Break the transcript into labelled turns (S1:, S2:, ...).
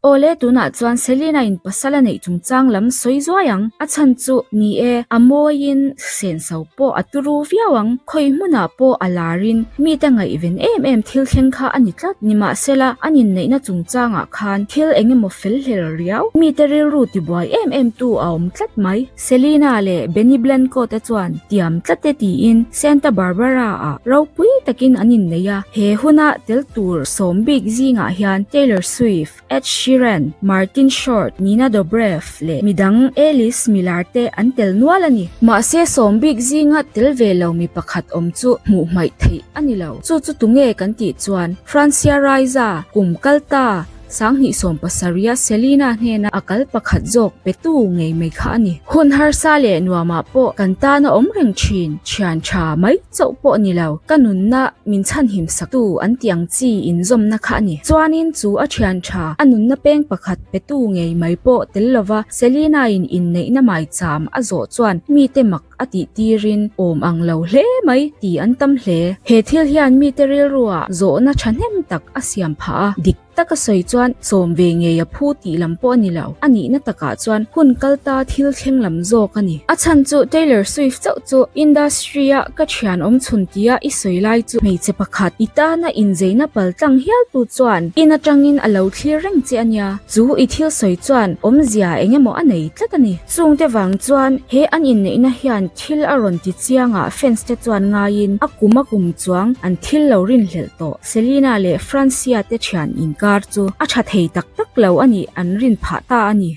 S1: Awle, tunah chuan Selena in pasal a neih chungchang lam sawi zuai ang. A chhan chu ni e, a mawiin senso pawh a turu viau ang. Khawi hmunah pawh a larin mite ngaihven em em thil thleng kha a ni tlat. Nimahsela, an inneihna chungchangah khan thil eng emaw fel hlel riau, mite rilru tibuai em em tu a awm tlat mai. Selena leh Benny Blanco te chuan tiam tlat e tiin Santa Barbara-ah ropui takin an innei a, he huna tel tur sawm bik zingah hian Taylor Swift, Ed Sheeran, Martin Short, Nina Dobrev leh midang A-list milar te an tel nual a ni. Mahse sawm bik zinga tel ve lo mi pakhat awm chu hmuh hmaih theih a ni lo. Chu chu tunge kan tih chuan Francia Raisa kum kal ta 2017 a Selena hnena a kal pakhat zawk petu ngei mai kha a ni. Hun harsa leh nuamah pawh kan tana awm reng thin, thian tha mai chauh pawh ni lo, ka nunna min chhanhim saktu an tih ang chi inzawmna kha a ni. Chuanin chu a thian tha, a nunna peng pakhat petu ngei mai pawh tel lova Selena-in inneihna maicham a zawh chuan mite mak a tih tirin awm ang lo hle mai tih an tam hle. He thil hian mite rilruah zawhna thahnem tak a siam phah a, dik taka sawi chuan sawm ve ngei a phu tih lam pawh a ni lo. A nihna takah chuan hun kal ta thil thleng lam zawk a ni. A chhan chu Taylor Swift chauh chu industry-a ka thian awm chhun tia i sawi lai chu hmeichhe pakhat i tana inzeina pal tlang hial tu chuan in atangin a lo thlir reng che a nia. Chu i thil sawi chuan awmzia eng emaw a nei tlat a ni. Chungte vang chuan he an inneihna hian thil a rawn ti chiangah fans te chuan ngaiin a kum a kum chuang an thil lo rinhlelh tawh. Selena leh Francia te thian inkar chu a tha thei tak tak lo a nih an rin phah ta a ni.